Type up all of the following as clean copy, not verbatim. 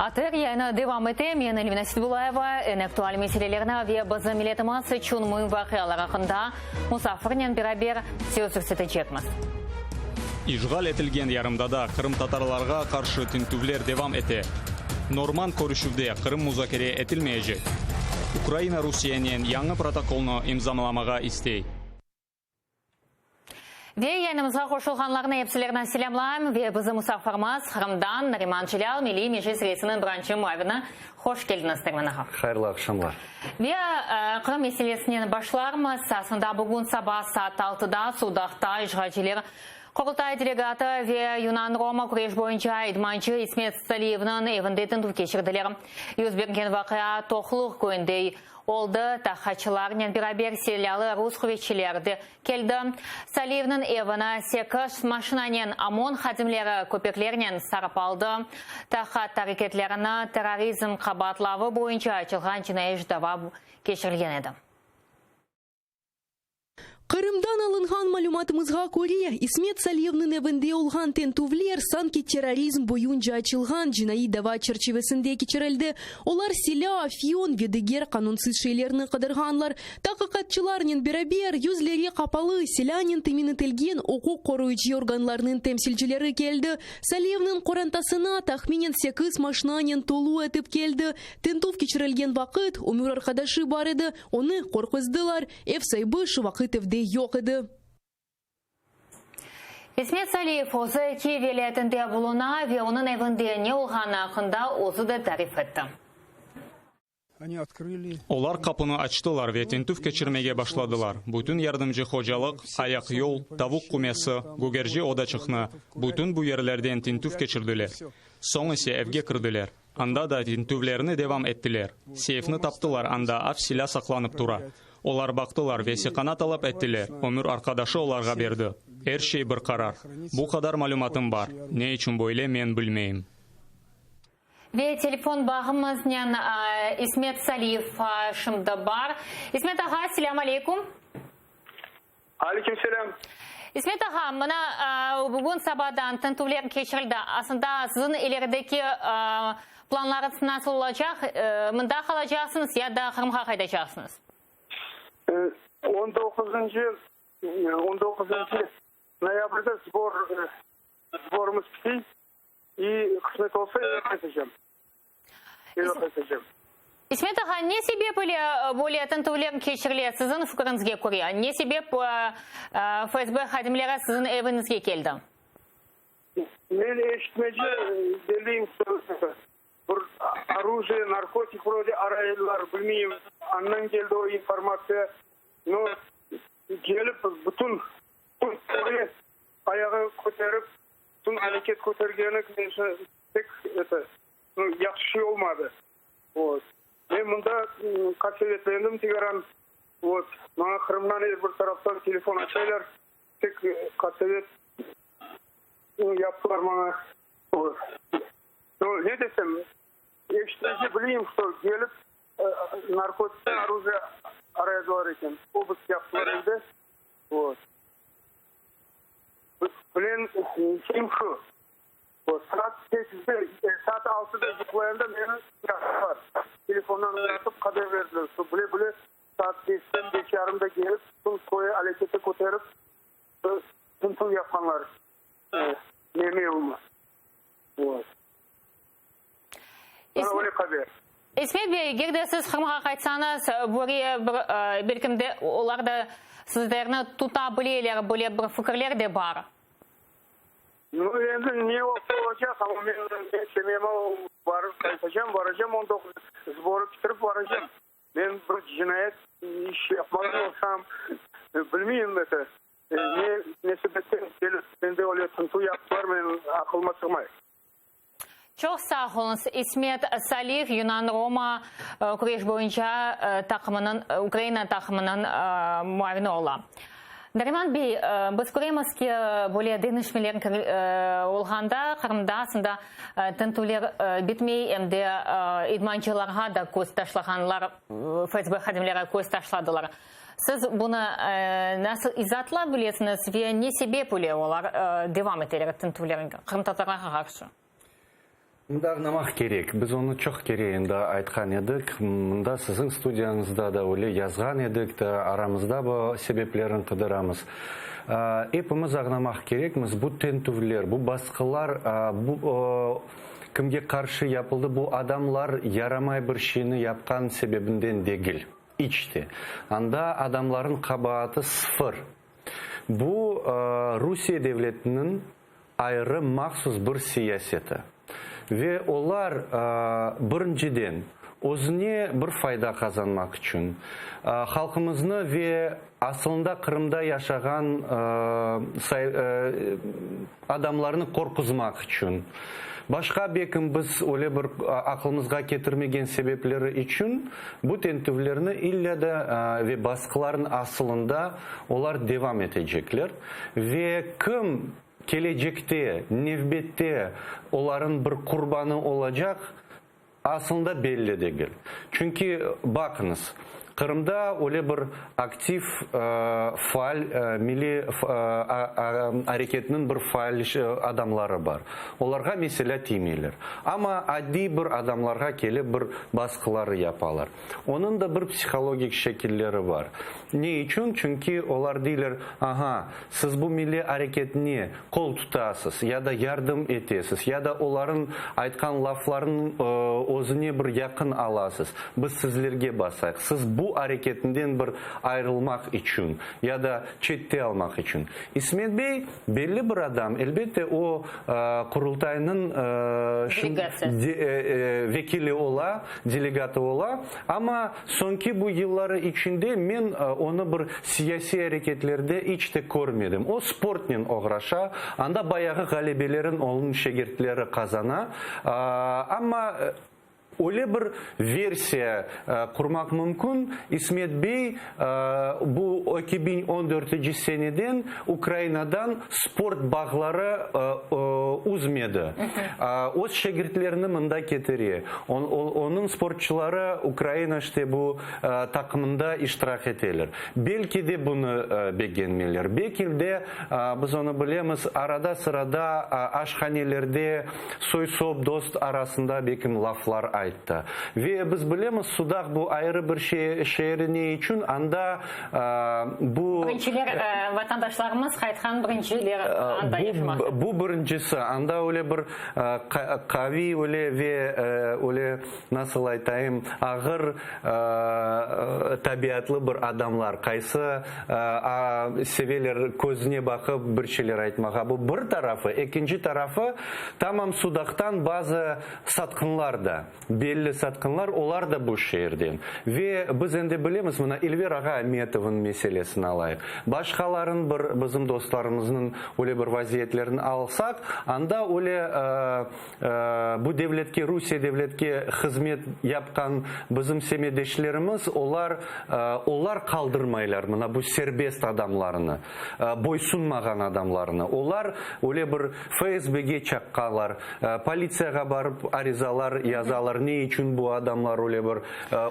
ATR yayını devam ete. Men Elvina Seitbullayeva eñ aktual meselelerni ve bizim milletimiz içün müim vaqialar aqqında musafirnen beraber söz yürsetecekmiz. İşğal etilgen yarımdada qırımtatarlarğa qarşı tintüvler devam ete. Normand körüşüvde Qırım muzakere etilmeycek. Ukraina Rusiyenen yañı protokolnı imzamlamağa istey. Ve yayınımızğa qoşulğanlarnı epsilerini selâmlayım. Ve bizim musafirimiz Qırımdan Nariman Celâl, Milliy Meclis reisiniñ birinci muavini. Hoş keldiñiz, Nariman ağa. Hayırlı aqşamlar. Ve Qırım meselesinen başlarmız. Aslında bugün saba saat altıda Sudaqta işğalciler Qurultay delegatı ve yunan-roma küreş boyunca idmancı İsmet Saliyevniñ evinde tintüv keçirdiler. Yüz bergen vaqia Toqluq köyünde oldı. Tahqiqatçılarnen beraber silâlı rus quvetçileri de keldi. Saliyevniñ evini sekiz maşinanen OMON hadimleri köpeklernen sarıp aldı. Tahqiqat areketlerini terrorizm qabaatlavı boyunca açılğan cinaiy dava keçirilgen edi. Qırımdan alınğan malümatımızğa köre, İsmet Saliyevniñ evinde olğan tintüvler sanki terrorizm boyunca açılğan cinaiy dava çerçivesinde keçirildi. Olar silâ, afyon ve diger qanunsız şeylerni qıdırğanlar. Taqiqatçılarnen beraber yüzleri qapalı, silânen temin etilgen uquq qoruyıcı organlarnıñ temsilcileri keldi. Saliyevniñ qorantasına tahminen sekiz maşinanen tolu etip keldi. Tintüv keçirilgen vaqıt ömür arqadaşı bar edi, onı qorquzdılar. Ev saibi şu vaqıt evde yoq edi. İsmet Saliyev özü Kiyev vilâyetinde buluna ve onıñ evinde ne olğanı aqqında özü de tarif etti. Olar qapunı açtılar ve tintüv keçirmege başladılar. Bütün yardımcı hocalıq, ayaqyol, tavuq kümesi, gögerci odaçıqnı, bütün bu yerlerden tintüv keçirdiler. Soñ ise evge kirdiler. Anda da tintüvlerni devam ettiler. Seyfni taptılar, anda av silâ saqlanıp tura. Olar baqtılar, vesiqanı talap ettiler, ömür arqadaşı olarğa berdi. Er şey bir qarar. Bu qadar malümatım bar. Ne içün böyle, men bilmeyim. Ve telefon bağımıznen İsmet Saliyev şimdi bar. İsmet ağa, selâm aleyküm. Aleyküm selâm. İsmet ağa, mına bugün sabadan tintüvler keçirildi. Aslında siziñ ilerideki planlarıñız nasıl olacaq? Mında qalacaqsıñız ya da Qırımğa qaytacaqsıñız? On doquzıncı, on doquzıncı noyabrde sbor, sborımız bitiy. İ qısmet olsa eve qaytacam. Eve qaytacam. İsmet ağa, ne sebep ile böyle tintüvler keçirile, siziñ fikriñizge köre? Ne sebep FSB hadimleri siziñ eviñizge keldi? Men eşitmece belliyim, bir orujие, narkotik vrode araylar, bilmeyim, andan keldi o informatsiya. No, kelip bütün ayağı köterip, Bütün areket kötergeni, конечно, pek eto, nu, yahşı şey olmadı. Vot. Men mında qasevetlendim tekaran. Vot. Maña Qırımdan er bir taraftan telefon açaylar. Pek qasevet yaptılar maña. Vot. Nu, ne desem, eşitmese bileyim, что kelip narkotik, orujие arayadılar eken. Obısk yaptılar evde. Vot. Bilen şeyim şu, saat sekizde, saat altıda yuqlayanda meni yaqtılar. Telefondan uyatıp haber berdiler. Şu bile-bile saat beşten, beş yarımda kelip, bütün köyü alekete köterip, tintüv yapqanlar menim evime. Vot. Bana öyle haber. İsmet bey, eger de siz Qırımğa qaytsañız, böyle bir, belkim de, olar da sizlerni tuta bileler, böyle bir fikirler de bar. Nu, endi ne olsa olacaq, amma men semyama barıp qaytacam, baracam, 19 sborı bitirip baracam. Men bir cinayet iş yapmağan olsam, bilmeyim, eto, ne, ne sebepten kelip mende öyle tintüv yaptılar, men aqılıma sığmay. Çoq sağ oluñız. İsmet Saliyev, Yunan-Roma küreş boyunca taqımınıñ, Ukraina taqımınıñ muavini ola. Nariman bey, biz köremiz ki, böyle deñişmeler olğanda Qırımda aslında tintüvler bitmey, em de idmancılarğa da köz taşlağanlar, FSB hadimleri köz taşladılar. Siz bunı nasıl izaatlap bilesiñiz ve ne sebep ile olar devam eteler tintüvlerni qırımtatarlarğa qarşı? Mında añlamaq kerek, biz onı çoq kere endi aytqan edik, mında siziñ studiyañızda da öyle yazğan edik, da aramızda bu sebeplerini qıdıramız. Epimiz añlamaq kerekmiz, bu tentüvler, bu basqılar, bu kimge qarşı yapıldı, bu adamlar yaramay bir şeyni yapqan sebebinden degil, iç te. Anda adamların qabaatı sıfır. Bu Rusiye devletiniñ ayrı mahsus bir siyaseti ve olar, birinciden, özüne bir fayda qazanmaq içün, halqımıznı ve asılında Qırımda yaşağan adamlarnı qorquzmaq içün, başqa bekim biz öyle bir aqlımızğa ketirmegen sebepleri içün bu tentüvlerni illa da ve basqılarnı asılında olar devam etecekler. Ve kim kelecekte, nevbette olarıñ bir qurbanı olacaq, aslında belli degil. Çünki, baqıñız, Qırımda öyle bir aktiv, faal milliy areketniñ bir faal adamları bar. Olarğa, meselâ, tiymeyler. Amma adiy bir adamlarğa kelip bir basqıları yapalar. Onıñ da bir psihologik şekilleri bar. Ne içün? Çünki olar deyler, aha, siz bu milliy areketine qol tutasız ya da yardım etesiz, ya da olarıñ aytqan laflarınıñ özüne bir yaqın alasız, biz sizlerge basayıq, siz bu areketinden bir ayırılmaq içün ya da çette almaq içün. İsmet bey belli bir adam, elbette, o, Qurultaynıñ vekili ola, delegatı ola, amma soñki bu yılları içinde men onı bir siyasiy areketlerde iç te körmedim. O sportnen oğraşa, anda bayağı ğalebelerin onıñ şegirtleri qazana, amma öyle bir versiya qurmaq mümkün, İsmet bey bu 2014 seneden Ukrainadan sport bağları üzmedi. Öz şegirtlerini mında ketire. Onıñ sportçuları Ukraina işte bu taqımında iştirak eteler. Belki de bunı begenmeyler. Belki de, biz onı bilemiz, arada-sırada aşhanelerde soy-sop, dost arasında belkim laflar ayttı. Ve biz bilemiz, Sudaq bu ayrı bir şeeri ne içün, anda bu. Birinciler, vatandaşlarımız qaytqan birinciler anda yaşamaqta. Bu birincisi, anda öyle bir qaviy öyle ve öyle, nasıl aytayım, ağır tabiatlı bir adamlar, qaysı seveler közüne baqıp bir şeyler aytmağa. Bu bir tarafı. Ekinci tarafı, tamam Sudaqtan bazı satqınlar da. Belli satqınlar, olar da bu şeerden. Ve biz endi bilemiz, mına İlver ağa Ametovnıñ meselesini alayıq, başqalarınıñ bir bizim dostlarımıznıñ öyle bir vaziyetlerini alsaq, anda öyle bu devletke, Rusiye devletke hızmet yapqan bizim semetdeşlerimiz, olar, olar qaldırmaylar mına bu serbest adamlarnı, boysunmağan adamlarnı. Olar öyle bir FSBge çaqqalar, Politsiyağa barıp arizalar yazalar, ne içün bu adamlar öyle bir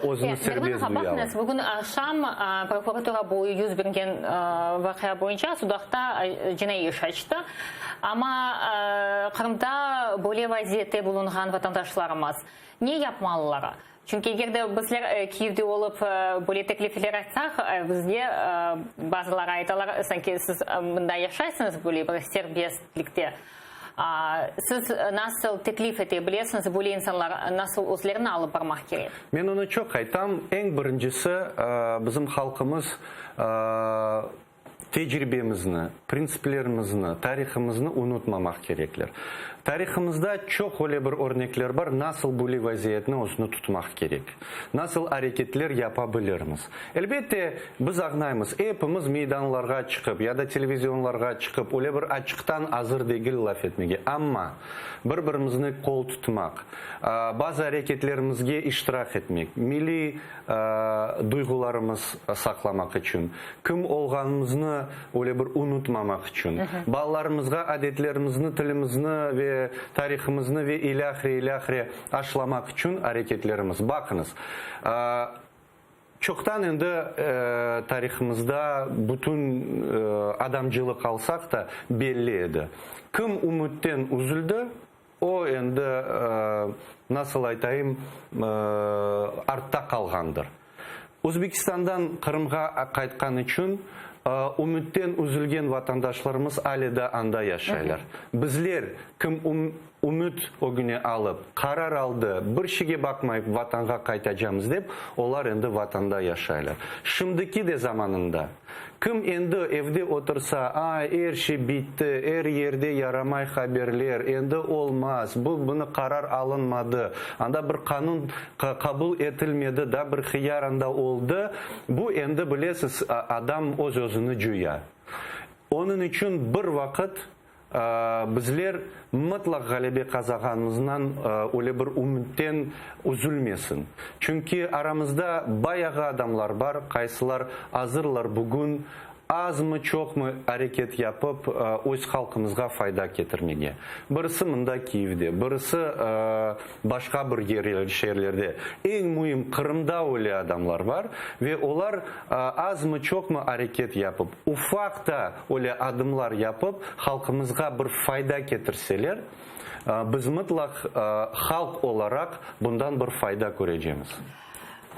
özüni serbest duyalar. Baqıñız, bugün aqşam prokuratura bu yüz bergen vaqia boyunca Sudaqta cinaiy iş açtı. Amma Qırımda böyle vaziyette bulunğan vatandaşlarımız ne yapmalılar? Çünki eger de bizler Kiyevde olıp böyle teklifler aytsaq, bizge bazıları aytalar, sanki siz mında yaşaysıñız böyle bir serbestlikte. Siz nasıl teklif ete bilesiñiz, böyle insanlar nasıl özlerini alıp barmaq kerek? Men onı çoq aytam. Eñ birincisi, bizim halqımız Tecribemizni, printsiplerimizni, tarihımıznı unutmamaq kerekler. Tarihımızda çoq öyle bir örnekler bar, nasıl böyle vaziyetni özüni tutmaq kerek, nasıl areketler yapa bilirmiz. Elbette, biz añlaymız, epimiz meydanlarğa çıqıp ya da televizionlarğa çıqıp öyle bir açıqtan azır degil laf etmege, amma bir-birimizni qol tutmaq, bazı areketlerimizge iştirak etmek, milliy duyğularımız saqlamaq içün, kim olğanımıznı öyle bir unutmamaq içün, balalarımızğa adetlerimizni, tilimizni ve tarihımıznı ve ilâhre, ilâhre aşılamaq içün areketlerimiz. Baqıñız, çoqtan endi tarihımızda bütün adamcılıq alsaq da belli edi, kim ümütten üzüldi. O endi, nasıl aytayım, artta qalğandır. Özbekistandan Qırımğa qaytqan içün ümütten üzülgen vatandaşlarımız ale da anda yaşaylar. Bizler, kim ümüt ögüne alıp, qarar aldı, bir şeyge baqmayıp Vatanğa qaytacamız dep, olar endi Vatanda yaşaylar. Şimdiki de zamanında. Kim endi evde otursa, ay, er şey bitti, er yerde yaramay haberler, endi olmaz, bu, bunı qarar alınmadı, anda bir qanun qabul etilmedi, da bir hıyar anda oldı, bu endi, bilesiz, adam öz-özüni coya. Onıñ içün bir vaqıt Bizler mıtlaq ğalebe qazağanımızdan öyle bir ümütten üzülmesin. Çünki aramızda bayağı adamlar bar, qaysılar azırlar bugün azmı-çoqmı areket yapıp, öz halqımızğa fayda ketirmege. Birisi mında Kiyevde, birisi başqa bir yer, şeerlerde. Eñ müim, Qırımda öyle adamlar bar ve olar azmı-çoqmı areket yapıp, ufaq da öyle adımlar yapıp, halqımızğa bir fayda ketirseler, biz mıtlaq halq olaraq bundan bir fayda körecemiz.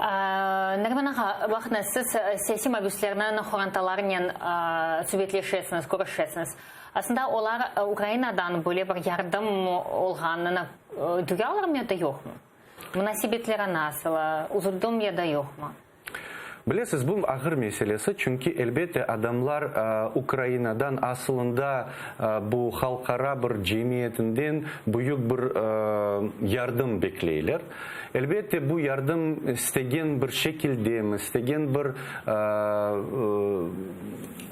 Nariman ağa, baqıñız, siz siyasiy mabüslerniñ qorantalarınen subetleşesiñiz, körüşesiñiz. Aslında olar Ukrainadan böyle bir yardım olğanını duyalarmı ya da yoqmı? Munasebetleri nasıl, üzüldimi ya da yoqmı? Bilesiz, bu ağır meselesi, çünki, elbette, adamlar Ukrainadan, asılında bu halqara bir cemiyetinden büyük bir yardım bekleyler. Elbette, bu yardım istegen bir şekildemi, istegen bir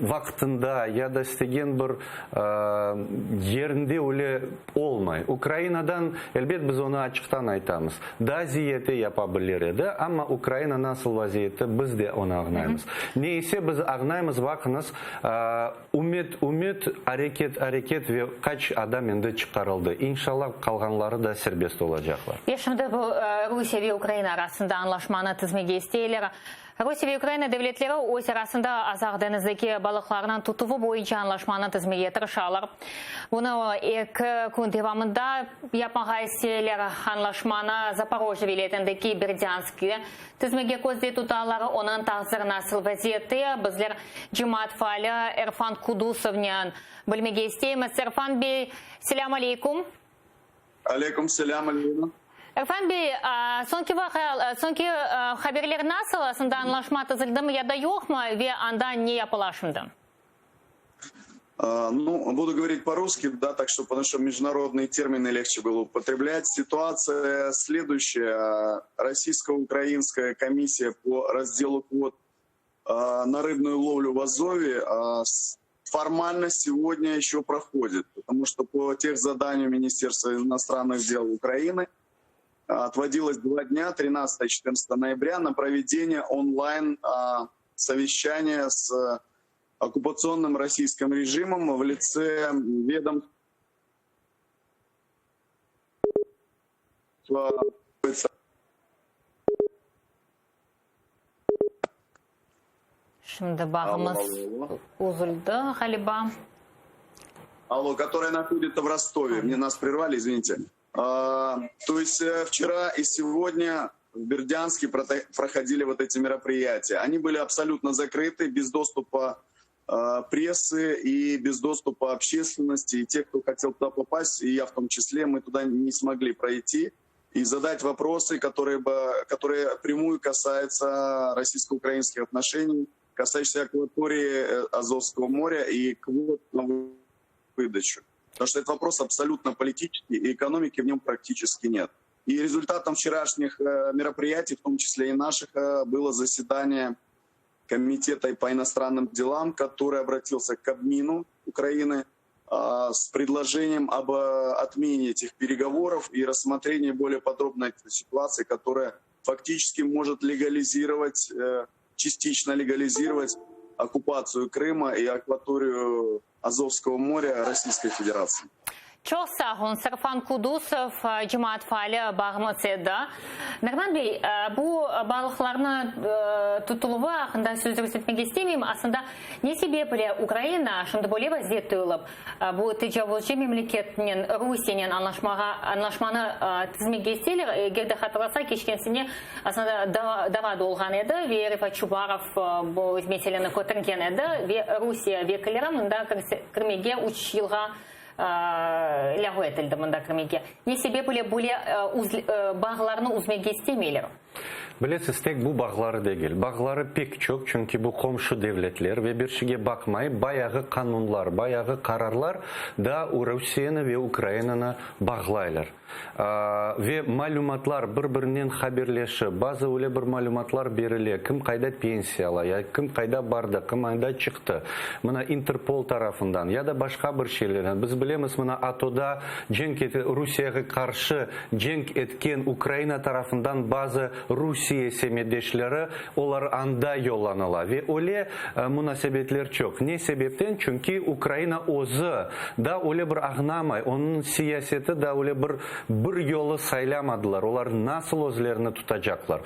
vaqtında ya da istegen bir yerinde öyle olmay. Ukrainadan, elbet, biz onı açıqtan aytamız, daa ziyade yapa bilir edi, amma Ukraina nasıl vaziyette, biz de onı añlaymız. Ne ise biz añlaymız, baqıñız, ümüt, ümüt, areket, areket ve qaç adam endi çıqarıldı. İnşallah, qalğanları da serbest olacaqlar. Ve şimdi bu Rusiye ve Ukraina arasında añlaşmanı tizmege isteyler. Rusiye ve Ukraina devletleri öz arasında Azaq deñizdeki balıqlarnıñ tutuvı boyunca añlaşmanı tizmege tırışalar. Bunı eki kün devamında yapmağa isteyler. Añlaşmanı Zaporojye vilâyetindeki Berdânskte tizmege közde tutalar. Onıñ taqdiri nasıl vaziyette, bizler cemaat faali Erfan Kudusovnen bilmege isteymiz. Erfan bey, selâm aleykum. Aleyküm selâm, Elvina. Erfan bey, soñki vaqia, soñki haberler nasıl, aslında añlaşma tizildimi ya da yoqmı ve anda ne yapıla şimdi? Ну, буду говорить по-русски, да, так что, потому что международные термины легче было употреблять. Ситуация следующая. Российско-украинская комиссия по разделу квот на рыбную ловлю в Азове формально сегодня еще проходит, потому что по тех заданию Министерства иностранных дел Украины отводилось два дня, 13 и 14 ноября, на проведение онлайн совещания с оккупационным российским режимом в лице ведомств Şimdi bağımız üzüldi, ğaliba. Алло, которая находится в Ростове. Мне нас прервали, извините. А, то есть э, вчера и сегодня в Бердянске проходили вот эти мероприятия. Они были абсолютно закрыты, без доступа а, прессы и без доступа общественности. И тех, кто хотел туда попасть, и я в том числе, мы туда не смогли пройти и задать вопросы, которые, бы, которые прямую касаются российско-украинских отношений, касающиеся акватории э, Азовского моря и квот на выдачу. Потому что этот вопрос абсолютно политический, и экономики в нем практически нет. И результатом вчерашних э, мероприятий, в том числе и наших, э, было заседание Комитета по иностранным делам, который обратился к Кабмину Украины с предложением об отмене этих переговоров и рассмотрении более подробной ситуации, которая фактически может легализировать, частично легализировать оккупацию Крыма и акваторию Азовского моря Российской Федерации. Çoq sağ oluñ. Sarfan Kudusov, cemaat faali bağımız edi. Nariman bey, bu balıqlarnı tutuluvı aqqında söz yürsetmege istemeyim. Aslında, ne sebep ile Ukraina şimdi böyle vaziyet duyulıp, bu tecavuzcı memleketnen, Rusiyenen añlaşmağa, añlaşmanı tizmege isteyler? Eger de hatırlasaq, keçken sene aslında dava da olğan edi ve Refat Çubarov bu meseleni kötergen edi ve Rusiye vekilleri mında kirmege üç yılğa lâğu etildi mında kirmege. Ne sebep ile böyle bağlarnı üzmege istemeyler? Bilesiz, tek bu bağları degil. Bağları pek çoq, çünki bu qomşu devletler ve bir şeyge baqmayıp, bayağı qanunlar, bayağı qararlar da Rusiyeni ve Ukrainanı bağlaylar. Ve malümatlar bir-birinen haberleşip, bazı öyle bir malümatlar berile, kim qayda pensiya ala, ya kim qayda bardı, kim anda çıqtı, mına İnterpol tarafından ya da başqa bir şeylerden. Biz bilemiz, mına ATOda cenk Rusiyege qarşı cenk etken Ukraina tarafından bazı Rusiye semetdeşleri, olar anda yollanıla ve öyle munasebetler çoq. Ne sebepten? Çünki Ukraina özü da öyle bir añlamay, onıñ siyaseti da öyle bir bir yolu saylamadılar, olar nasıl özlerini tutacaqlar.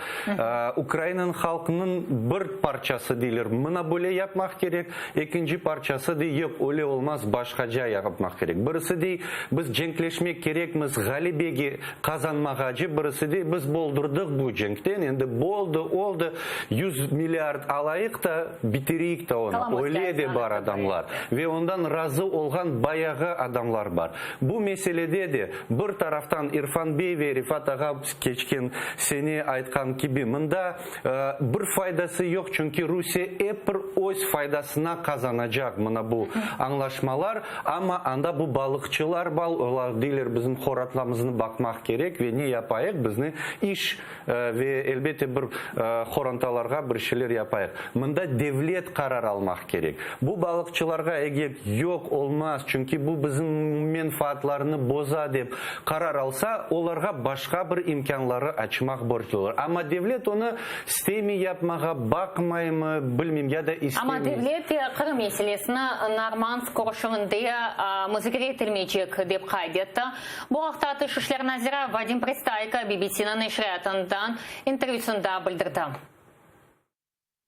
Ukrainanıñ halqınıñ bir parçası deyler, mına böyle yapmaq kerek, ekinci parçası dey, yoq, öyle olmaz, başqaca yapmaq kerek. Birisi dey, biz cenkleşmek kerekmiz, ğalebege qazanmağacı, birisi dey, biz boldurdıq bu cenkten, endi boldı, oldı, 100 milliard alayıq da, bitireyik da onı. Öyle de bar adamlar. Ve ondan razı olğan bayağı adamlar bar. Bu meselede de bir taraftan İrfan bey ve Refat ağa keçken sene aytqan kibi, mında bir faydası yoq, çünki Rusiye ep bir öz faydasına qazanacaq mına bu añlaşmalar, amma anda bu balıqçılar bar, olar deyler bizim horatlamıznı baqmaq kerek ve ne yapayıq, bizni iş ve elbette bir horantalarğa bir şeyler yapayıq. Mında devlet qarar almaq kerek. Bu balıqçılarğa eger yoq, olmaz, çünki bu bizim menfaatlarnı boza dep qarar alsa, olarğa başqa bir imkânları açmaq borclular. Amma devlet onı istemey yapmağa, baqmaymı, bilmeyim, ya da Amma istemey. devlet Qırım meselesini Normand körüşüvinde muzakere etilmeycek, dep qayd etti. Bu aqta Tış işler naziri Vadim Pristayko BBC-niñ neşriyatından intervyüsında bildirdi.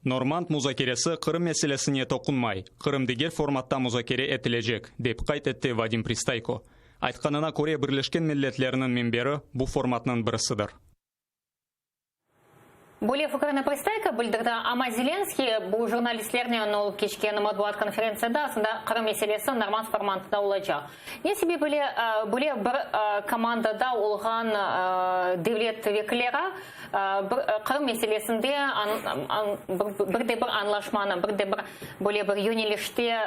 Normand muzakeresi Qırım meselesine toqunmay, Qırım diger formatta muzakere etilecek, dep qayd etti Vadim Pristayko. Aytqanına köre, Birleşken Milletlerniñ minberi bu formatnıñ birisidir. Böyle fikrini Pristayko bildirdi, amma Zelenskıy bu jurnalistlernen olıp keçken matbuat konferentsiyada aslında Qırım meselesi Normand formatında olacaq. Ne sebep ile böyle bir komandada olğan devlet vekilleri bir Qırım meselesinde bir de bir añlaşmanı, bir de bir böyle bir yönelişte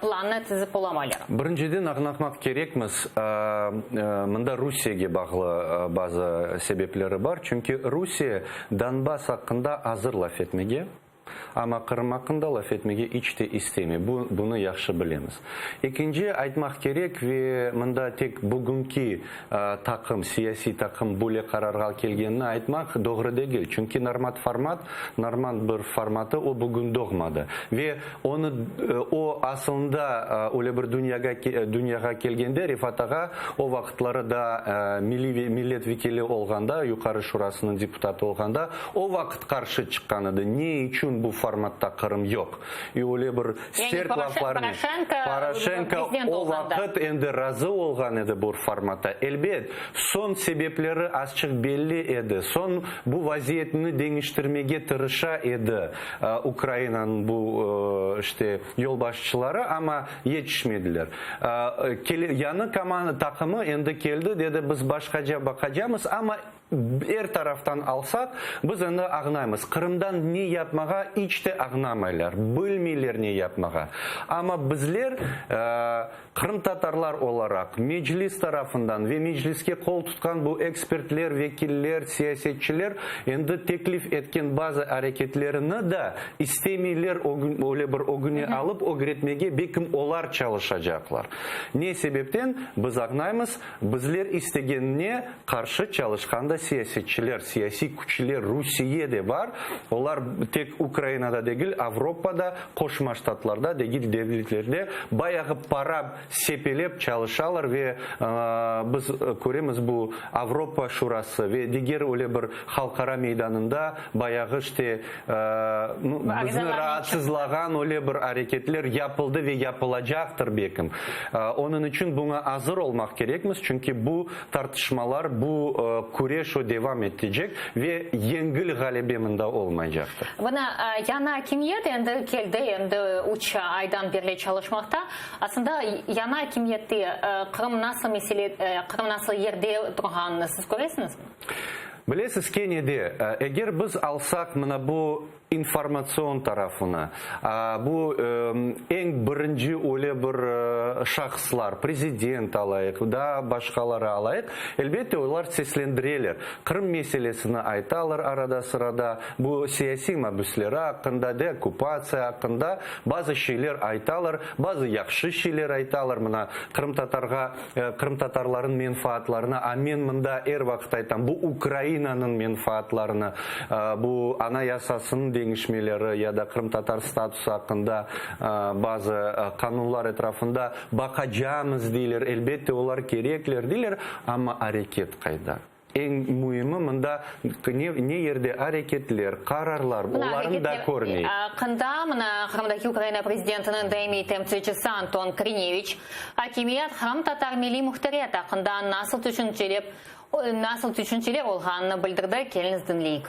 plannı tizip olamaylar? Birinciden añlatmaq kerekmiz, mında Rusiyege bağlı bazı sebepleri bar, çünki Rusiye Donbass aqqında azır laf etmege, amma Qırım aqqında laf etmege iç te istemey, bu, bunı yahşı bilemiz. Ekinci, aytmaq kerek, ve mında tek bugünki taqım, siyasiy taqım böyle qararğa kelgenini aytmaq doğru degil, çünki normand format, normand bir formatı, o bugün doğmadı ve onı, o asılında öyle bir dünyaga, dünyağa kelgende Refat ağa o vaqıtları daa milliy millet vekili olğanda, Yuqarı Şurasınıñ deputatı olğanda, o vaqıt qarşı çıqqan edi, ne içün bu formatta Qırım yoq? İ öyle bir sert laflarnen. Poroşenko o vaqıt endi razı olğan edi bu formatta. Elbet, soñ sebepleri azçıq belli edi. Soñ bu vaziyetni deñiştirmege tırışa edi Ukrainanıñ bu, işte, yolbaşçıları, amma yetişmediler. Yañı komanda, taqımı endi keldi, dedi, biz başqaca baqacamız, amma Er taraftan alsaq, biz endi añlaymız, Qırımdan ne yapmağa iç te añlamaylar, bilmeyler ne yapmağa. Amma bizler, qırımtatarlar olaraq, Meclis tarafından ve Mecliske qol tutqan bu ekspertler, vekiller, siyasetçiler endi teklif etken bazı areketlerini da istemeyler öyle bir ögüne alıp ögretmege, belkim olar çalışacaqlar. Ne sebepten, biz añlaymız, bizler istegenine qarşı çalışqan da. siyasetçiler, siyasiy küçler, Rusiye de bar, olar tek Ukrainada degil, Avropada, Qoşma Ştatlarda, degil devletlerde bayağı para sepelep çalışalar ve biz köremiz bu Avropa Şurası ve diger öyle bir halqara meydanında bayağı işte bizni raatsızlağan öyle bir areketler yapıldı ve yapılacaqtır bekim. Onıñ içün buña azır olmaq kerekmiz, çünki bu tartışmalar, bu küreş o devam etecek ve yengil ğalebe mında olmaycaqtır. Mına, yañı akimiyet endi keldi, endi üç aydan berli çalışmaqta. Aslında, yañı akimiyette Qırım nasıl mesele, Qırım nasıl yerde turğanını siz köresiñizmi? Bilesiz, kene de, eger biz alsaq mına bu informatsion tarafını, bu eñ birinci öyle bir şahıslar, prezident alayıq, daa başqaları alayıq, elbette, olar seslendireler, Qırım meselesini aytalar arada-sırada, bu siyasiy mabüsleri aqqında, deokkupatsiya aqqında bazı şeyler aytalar, bazı yahşı şeyler aytalar, mına, qırımtatarğa, qırımtatarların menfaatlarına, a men mında er vaqıt aytam, bu Ukrainanıñ menfaatlarını, bu Anayasasınıñ deñişmeleri ya da qırımtatar statusı aqqında bazı qanunlar etrafında baqacamız deyler, elbette olar kerekler deyler, amma areket qayda? Eñ müimi mında ne yerde areketler, qararlar, olarnı da körmeyik. Aqqında mına Qırımdaki Ukraina prezidentiniñ daimiy temsilcisi Anton Krineviç, akimiyet qırımtatar milliy muhtariyet aqqında nasıl tüşüncelep nasıl tüşünceler olğanını bildirdi, keliñiz diñleyik.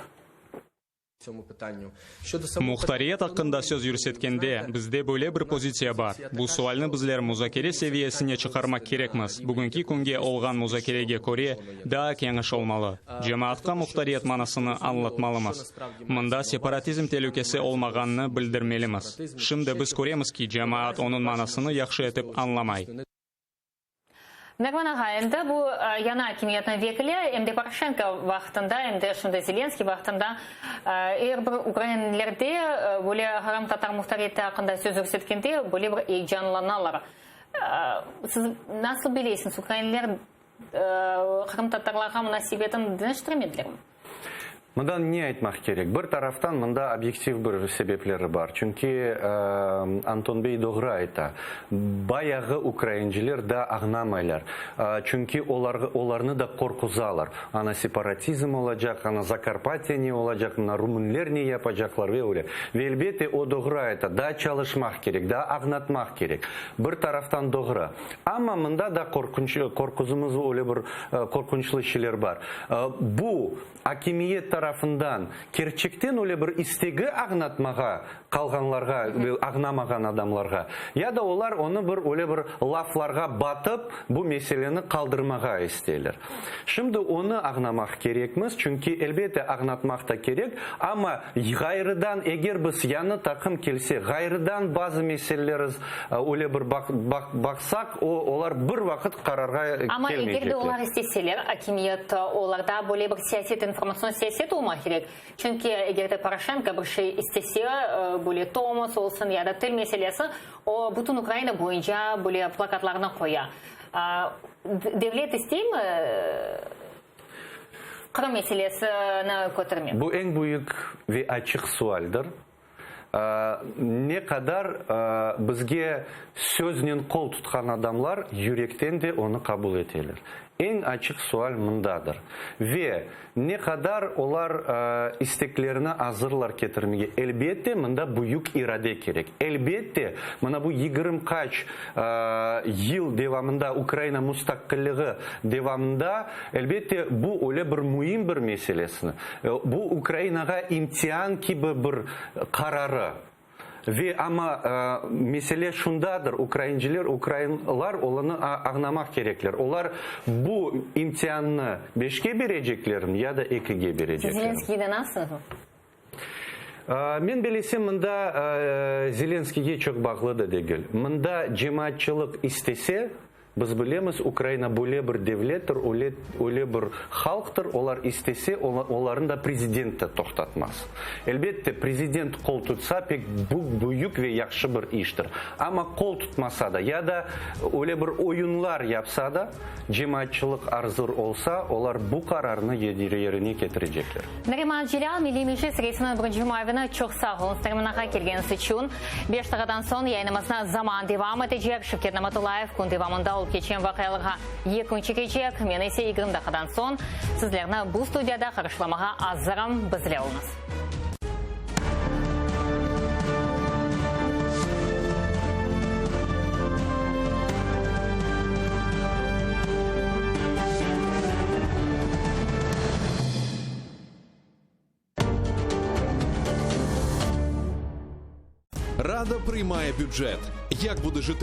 Muhtariyet aqqında söz yürsetkende, bizde böyle bir pozitsiya bar, bu sualni bizler muzakere seviyesine çıqarmaq kerekmiz, bugünki künge olğan muzakerege köre, daa keñiş olmalı. Cemaatqa muhtariyet manasını añlatmalımız. Mında separatizm telükesi olmağanını bildirmelimiz. Şimdi biz köremiz ki, cemaat onıñ manasını yahşı etip añlamay. Nariman ağa, endi bu yañı akimiyetniñ vekili em de Poroşenko vaqtında, em de şimdi Zelenskiy vaqtında er bir ukrainlerde böyle qırımtatar muhtariyeti aqqında söz yürsetkende böyle bir eyecanlanalar. Siz nasıl bilesiñiz, ukrainler qırımtatarlarğa munasebetini deñiştirmedilermi? Mından ne aytmaq kerek? Bir taraftan, mında obyektiv bir sebepleri bar. Çünki Anton bey doğru ayta, bayağı ukrainciler daa añlamaylar. Çünki olarnı da qorquzalar. Ana separatizm olacaq, ana Zakarpatye ne olacaq, mına rumınler ne yapacaqlar ve öyle. Ve elbette o doğru ayta, daa çalışmaq kerek, daa añlatmaq kerek. Bir taraftan doğru. Amma mında da qorqunç, qorquzımız öyle bir qorqunçlı şeyler bar. Bu akimiyet tarafından kerçekten öyle bir istegi añlatmağa qalğanlarğa ve añlamağan adamlarğa, ya da olar onı bir öyle bir laflarğa batıp bu meseleni qaldırmağa isteyler. Şimdi onı añlamaq kerekmiz, çünki elbette añlatmaq da kerek, amma ğayrıdan eger biz yañı taqım kelse, ğayrıdan bazı meseleleriz öyle bir baqsaq, o, olar bir vaqıt qararğa Amma eger de kelmeycekler. olar isteseler, akimiyet, olarda böyle bir siyaset, informatsion siyaset olmaq kerek. Çünki eger de Poroşenko bir şey istese, böyle tomos olsun ya da til meselesi, o, bütün Ukraina boyunca böyle plakatlarnı qoya. Devlet isteymi Qırım meselesini kötermek? Bu eñ büyük ve açıq sualdir. Ne qadar bizge söznen qol tutqan adamlar yürekten de onı qabul eteler? Eñ açıq sual mındadır. Ve ne qadar olar isteklerini azırlar ketirmege? Elbette, mında büyük irade kerek. Elbette, mına bu yigirmi qaç yıl devamında, Ukraina mustaqilligi devamında, elbette, bu öyle bir müim bir meselesini, bu Ukrainağa imtian kibi bir qararı. Ve amma mesele şundadır, ukrainciler, ukrainlar olanı añlamaq kerekler, olar bu imtiannı beşke bereceklermi ya da ekige bereceklermi? Zelenskiyge inanasıñızmı? Men bilesem, mında Zelenskiyge çoq bağlı da degil. Mında cemaatçılıq istese. Biz bilemiz, Ukraina böyle bir devlettir, öyle öyle bir halqtır, olar istese, olarnı da prezident de toqtatmaz. Elbette, prezident qol tutsa, pek büyük ve yahşı bir iştir. Amma qol tutmasa da, ya da öyle bir oyunlar yapsa da, cemaatçılıq arzır olsa, olar bu qararnı yerine ketirecekler. Nariman Celâl, Milliy Meclis reisiniñ birinci muavini, çoq sağ oluñız, Nariman ağa, kelgeniñiz içün. Beş daqqadan soñ yayınımıznı Zaman devam etecek. Şevket Namatullayev kün devamında olıp keçen vaqialarğa yekün çekecek. Men ise 20 daqqadan soñ sizlerni bu studiyada qarşılamağa azırım. Bizle oluñız. Рада приймає бюджет. Як буде жити.